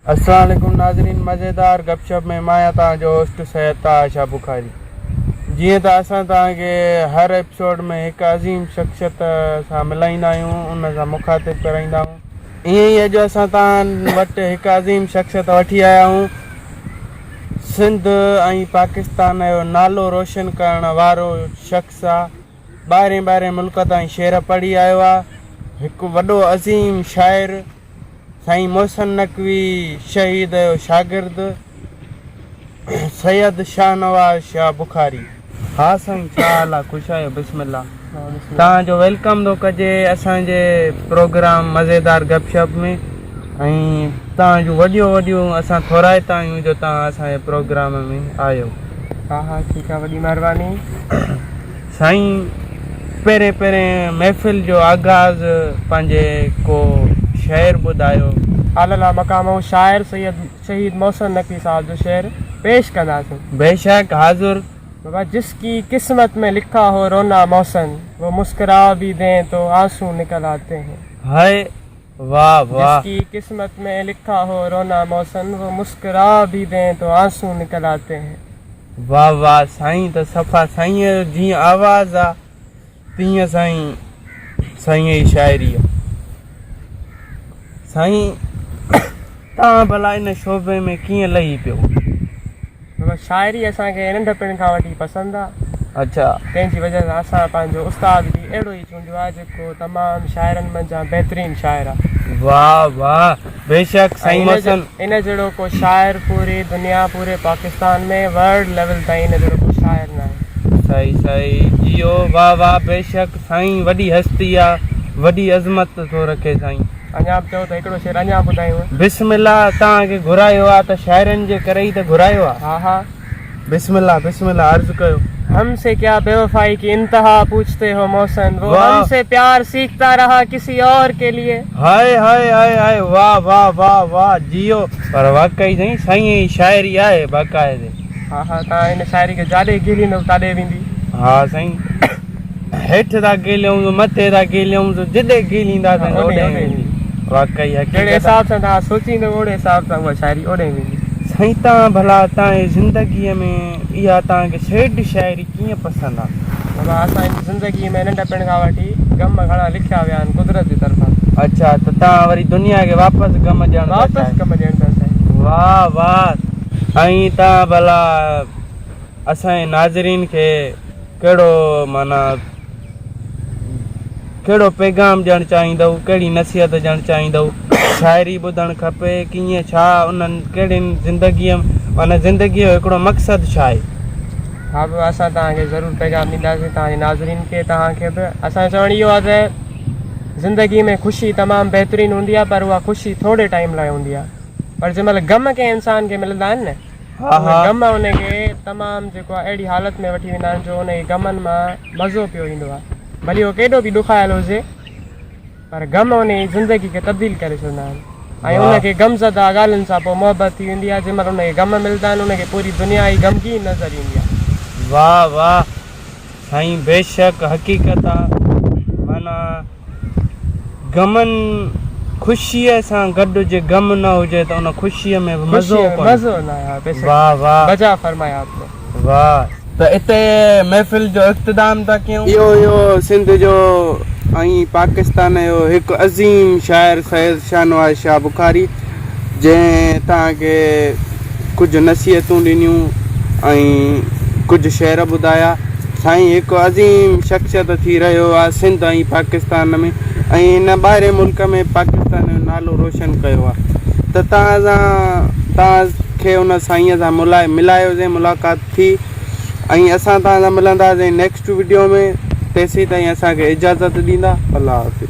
السلام عليڪم ناظرين مزيدار گپ شپ ۾ مان آهيان توهان جو هوسٽ سيد طه شاهه بخاري جيئن ته اسان توهان کي هر ايپيسوڊ ۾ هڪ عظيم شخصيت سان ملائيندا آهيون ان سان مخاطب ڪرائيندا آهيون ائين ئي اڄ اسان توهان وٽ هڪ عظيم شخصيت وٺي آيا آهيون سنڌ ۽ پاڪستان جو نالو روشن ڪرڻ وارو شخص آ ٻاهرين ٻاهرين ملڪ تائين شعر پڙهي آيو آ. هڪ وڏو عظيم شاعر سائين محسن نقوي شهيد جو شاگرد سيد شاهنواز شاهه بخاري. ها سائين ڇا حال آ خوش آهيو بسم الله توهان جو welcome ٿو ڪجي اسان جي پروگرام مزيدار گپ شپ ۾ ۽ توهان جون وڏيون وڏيون اسان ٿورائتا آهيون جو توهان اسان جي پروگرام ۾ آيو. ها ها ٺيڪ آ وڏي مهرباني. سائين پهرين پهرين محفل جو آغاز پنهنجي ڪو شعر ٻڌايو. اعليٰ مقام شاعر سيد شهيد محسن نقوي صاحب جو شعر پيش ڪنداسين. بيشڪ حاضر. بابا جس ڪي قسمت ۾ لکا هو رونا محسن وو مسڪرا ڀي دين تو آنسو نڪل آتي هين. هاء واه واه. جس ڪي قسمت ۾ لکا هو رونا محسن وو مسڪرا ڀي دين تو آنسو نڪل آتي هين. واه واه سائين ته صفا سائين جو جيئن آواز آ تيئن سائين سائين جي شاعري آ سائين تان ڀلا ان شعبي ۾ ڪيئن لهي پيو. بابا شاعري اسان کي ننڍپڻ کان وٺي پسند آ. اڇا. تنهن جي وجه سان اسان پنهنجو استاد به اهڙو ئي چونڊيو آ جيڪو تمام شاعرن منجهان بهترين شاعر آ. واه واه بيشڪ سائين محسن. ان جهڙو ڪو شاعر پوري دنيا پوري پاڪستان ۾ ورلڊ ليول تائين ان جهڙو ڪو شاعر ناهي. صحيح صحيح جيو واه واه بيشڪ سائين وڏي هستي آ وڏي عظمت ٿو رکي سائين. اڃا به چئو ته هڪڙو شعر اڃا ٻڌايون. بسم الله توهان کي گهرايو آ ته شاعرن جي ڪري ئي ته گهرايو آ. ها ها. بسم الله بسم الله عرض ڪيو. هم سي ڪيا بيوفائي ڪي انتها پوڇتي هو محسن وو هم سي پيار سيکتا رها ڪسي اور ڪي ليي. هاء هاء هاء هاء واه واه واه واه جيو پر واقعي سائين سائين جي شاعري آهي باقاعدي. ها ها تان ان شاعري کي جاڏي گهليندو تاڏي ويندي. ها سائين هيٺ ٿا گهليون مٿي ٿا گهليون جڏي گهلينداسين اوڏي ويندي واقعي حقيقت جهڙي حساب سان توهان سوچيندو اوڙي حساب سان اها شاعري اوڏي ويندي. سائين توهان ڀلا توهان جي زندگي ۾ اها توهان کي سيڊ شاعري ڪيئن پسند آ؟ بابا اسان جي زندگي ۾ ننڍپڻ کان وٺي غم گهڻا لکيا ويا آهن قدرت جي طرفان. اڇا ته توهان وري دنيا کي واپس غم ڏيڻ ٿا چاهيو. واپس غم ڏيڻ ٿا چاهيون. واه واه ۽ توهان ڀلا اسان جي ناظرين کي ڪهڙو معنيٰ ڪهڙو پيغام ڏيڻ چاهيندؤ، ڪهڙي نصيحت ڏيڻ چاهيندؤ، شاعري ٻڌڻ کپي ڪيئن ڇا انهن ڪهڙين زندگيء معنيٰ زندگيء جو هڪڙو مقصد ڇا آهي؟ ها به اسان توهان کي ضرور پيغام ڏينداسين توهان جي ناظرين کي توهان کي به اسان جو چوڻ اهو آهي ته زندگي ۾ خوشي تمام بهترين هوندي آهي پر اها خوشي ٿوري ٽائيم لاء هوندي آهي پر جنهن مهل غم ڪنهن انسان کي ملندا آهن نه اهي غم ان کي تمام جيڪو آهي اهڙي حالت ۾ وٺي ويندا آهن جو ان کي غمن مان مزو پيو ايندو آهي ڀلي اهو ڪيڏو به ڏکايل هجي پر غم ان جي زندگي کي تبديل ڪري ڇڏندا آهن ۽ ان کي غمزده ڳالهين سان پوء محبت ٿي ويندي آهي جنهن مهل ان کي غم ملدا آهن ان کي پوري دنيا ئي غمگين نظر ايندي آهي. واه واه سائين بيشڪ حقيقت آ معنيٰ غمن خوشيء سان گڏ جي غم نه هجي ته ان خوشيء ۾ به مزو ڪونهي. مزو نه آهي بيشڪ واه واه بجا فرمايا آپ ني. واه ته اتي محفل جو اختتام ٿا ڪيون. اهو هيو سنڌ جو ۽ پاڪستان جو هڪ عظيم شاعر سيد شاهنواز شاهه بخاري جنهن توهان کي ڪجهه نصيحتون ڏنيون ۽ ڪجهه شعر ٻڌايا. سائين هڪ عظيم شخصيت ٿي رهيو آ سنڌ ۽ پاڪستان ۾ ۽ هن ٻاهرين ملڪ ۾ پاڪستان جو نالو روشن ڪيو آ ته توهان سان توهان کي ان سائين سان ملائي ملايوسين ملاقات ٿي ۽ اسان توهان سان ملنداسين نيڪسٽ وڊيو ۾ تيسين تائين اسان کي اجازت ڏيندا الله حافظ.